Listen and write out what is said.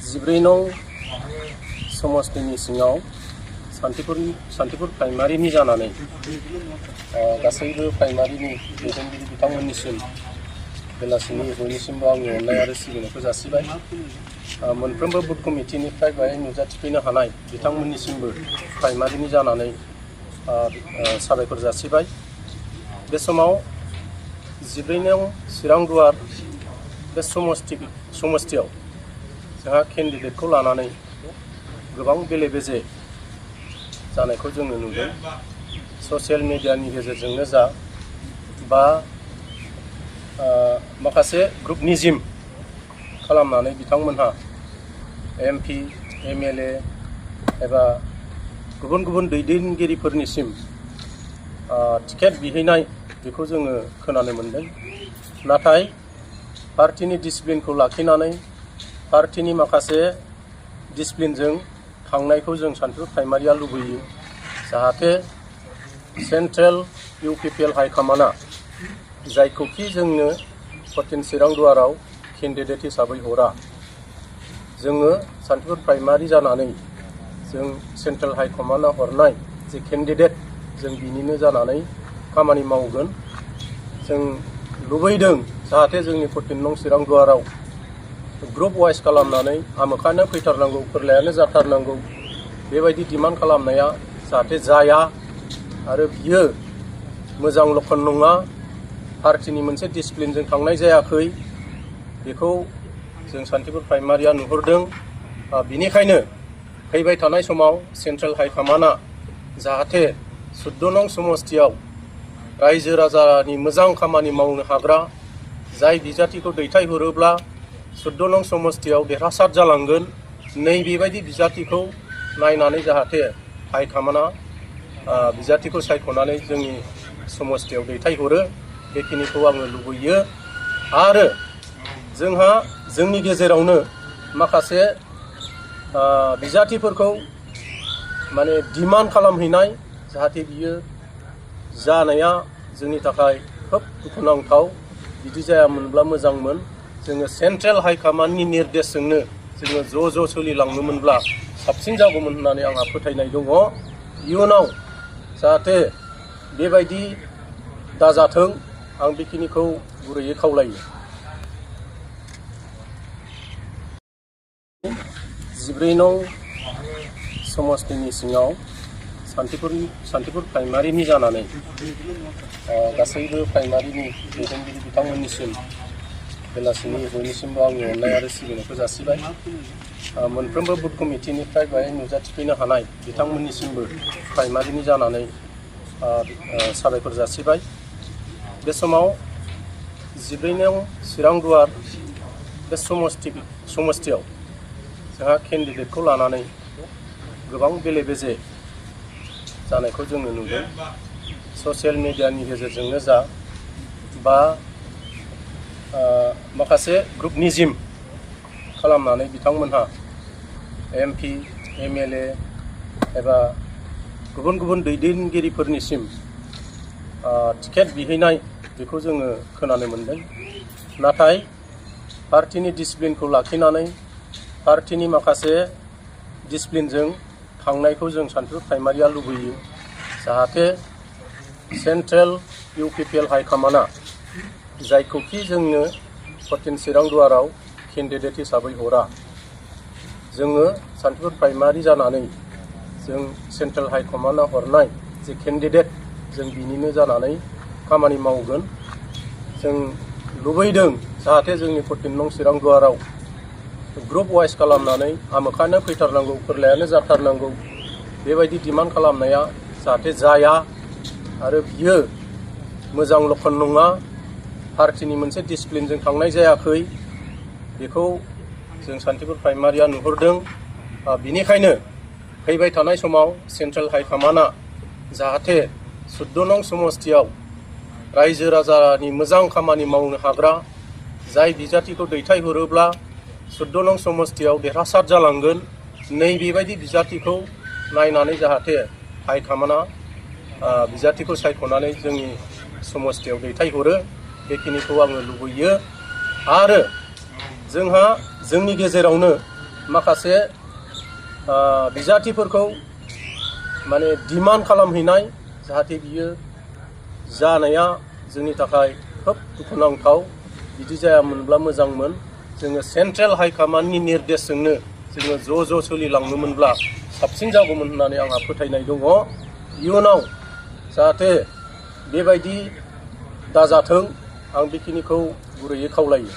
14 नं समस्तिनि सिङाव सान्तिपुर प्राइमारिनि जानानै गासैबो प्राइमारिनि दैदेनगिरि बिथांमोननिसिम बेलासिनि बयनिसिमबो आंनि अननाय आरो सिबिनायखौ जासिबाय। मोनफ्रोमबो बुथ कमिटिनिफ्राय बेहाय नुजाथिफैनो हानाय बिथांमोननिसिमबो प्राइमारिनि जानानै साबायखर जासिबाय। बे समाव 14 नं चिरां दुवार बे समस्तियाव जोंहा केन्डिडेटखौ लानानै गोबां बेले बेजे जानायखौ जोङो नुदों। ससियेल मिडियानि गेजेरजोंनो जा बा माखासे ग्रुपनिजिम खालामनानै बिथांमोनहा MP, MLA एबा गुबुन गुबुन दैदेनगिरिफोरनिसिम टिकेट बिहैनाय बेखौ जोङो खोनानो मोनदों। नाथाय पार्टिनि डिसिप्लिनखौ लाखिनानै पार्टिनि माखासे डिसिप्लिनजों थांनायखौ जों सान्तिपुर प्राइमारिया लुबैयो। जाहाथे सेन्ट्रेल UPPL हाइकमान्डआ जायखौखि जोंनो 14 चिरां दुवाराव केन्डिडेट हिसाबै हरा, जोङो सान्तिपुर प्राइमारि जानानै जों सेन्ट्रेल हाइकमान्डआ हरनाय जे केन्डिडेट जों बिनिनो जानानै खामानि मावगोन। जों लुबैदों जाहाथे जोंनि 14 नं चिरां दुवाराव ग्रुप वाइज खालामनानै आमोखानो फैथारनांगौ, फोरलायानो जाथारनांगौ बेबायदि डिमान्ड खालामनाया जाहाथे जाया आरो बियो मोजां लक्षण नङा। पार्टिनि मोनसे डिसिप्लिनजों थांनाय जायाखै बेखौ जों सान्तिपुर प्राइमारिया नुहुरदों। बिनिखायनो फैबाय थानाय समाव सेन्ट्रेल हाइकमान्डआ जाहाथे 14 नं समस्तियाव रायजो राजानि मोजां खामानि मावनो हाग्रा जाय बिजाथिखौ दैथायहरोब्ला 14 नं समस्तियाव देरहासार जालांगोन, नैबेबायदि बिजाथिखौ नायनानै जाहाथे हाइकमान्डआ बिजाथिखौ सायख'नानै जोंनि समस्तियाव दैथायहरो बेखिनिखौ आङो लुबैयो। आरो जोंहा जोंनि गेजेरावनो माखासे बिजाथिफोरखौ माने डिमान्ड खालामहैनाय जाहाथे बियो जानाया जोंनि थाखाय खोब दुखुनांथाव। बिदि जायामोनब्ला मोजांमोन। जोङो सेन्ट्रेल हाइकमान्डनि निर्देशजोंनो जोङो ज' सोलिलाङोमोनब्ला साबसिन जागौमोन होननानै आंहा फोथायनाय दङ। इयुनाव जाहाथे बेबायदि दाजाथों आं बेखिनिखौ गुरैयै खावलायो। 14 नं समस्तिनि सिङाव सान्तिपुर प्राइमारिनि जानानै गासैबो प्राइमारिनि दैदेनगिरि बिथांमोननिसिम बेलासिनि बयनिसिमबो आंनि अननाय आरो सिबिनायखौ जासिबाय। मोनफ्रोमबो बुथ कमिटिनिफ्राय बेहाय नुजाथिफैनो हानाय बिथांमोननिसिमबो प्राइमारिनि जानानै साबायखर जासिबाय। बे समाव 14 नं चिरां दुवार बे समस्तियाव जोंहा केन्डिडेटखौ लानानै गोबां बेले बेजे जानायखौ जोङो नुदों। ससियेल मिडियानि गेजेरजोंनो जा बा माखासे ग्रुपनिजिम खालामनानै बिथांमोनहा MP, MLA एबा गुबुन गुबुन दैदेनगिरिफोरनिसिम टिकेट बिहैनाय बेखौ जोङो खोनानो मोनदों। नाथाय पार्टिनि डिसिप्लिनखौ लाखिनानै पार्टिनि माखासे डिसिप्लिनजों थांनायखौ जों सान्तिपुर प्राइमारिया लुबैयो। जाहाथे सेन्ट्रेल UPPL हाइकमान्डआ जायखौखि जोंनो 14 चिरां दुवाराव केन्डिडेट हिसाबै हरा, जोङो सान्तिपुर प्राइमारि जानानै जों सेन्ट्रेल हाइकमान्डआ हरनाय जे केन्डिडेट जों बिनिनो जानानै खामानि मावगोन। जों लुबैदों जाहाथे जोंनि 14 नं चिरां दुवाराव ग्रुप वाइज खालामनानै आमोखानो फैथारनांगौ, फोरलायानो जाथारनांगौ बेबायदि डिमान्ड खालामनाया जाहाथे जाया आरो बियो मोजां लक्षण नङा। पार्टिनि मोनसे डिसिप्लिनजों थांनाय जायाखै बेखौ जों सान्तिपुर प्राइमारिया नुहुरदों। बिनिखायनो फैबाय थानाय समाव सेन्ट्रेल हाइकमान्डआ जाहाथे 14 नं समस्तियाव रायजो राजानि मोजां खामानि मावनो हाग्रा जाय बिजाथिखौ दैथायहरोब्ला 14 नं समस्तियाव देरहासार जालांगोन, नैबेबायदि बिजाथिखौ नायनानै जाहाथे हाइकमान्डआ बिजाथिखौ सायख'नानै जोंनि समस्तियाव दैथायहरो बेखिनिखौ आङो लुबैयो। आरो जोंहा जोंनि गेजेरावनो माखासे बिजाथिफोरखौ माने डिमान्ड खालामहैनाय जाहाथे बियो जानाया जोंनि थाखाय खोब दुखुनांथाव बिदि जायामोनब्ला मोजांमोन जोङो सेन्ट्रेल हाइकमान्डनि निर्देशजोंनो जोङो ज' सोलिलाङोमोनब्ला साबसिन जागौमोन होननानै आंहा फोथायनाय दङ इयुनाव जाहाथे बेबायदि दाजाथों आं बेखिनिखौ गुरैयै खावलायो।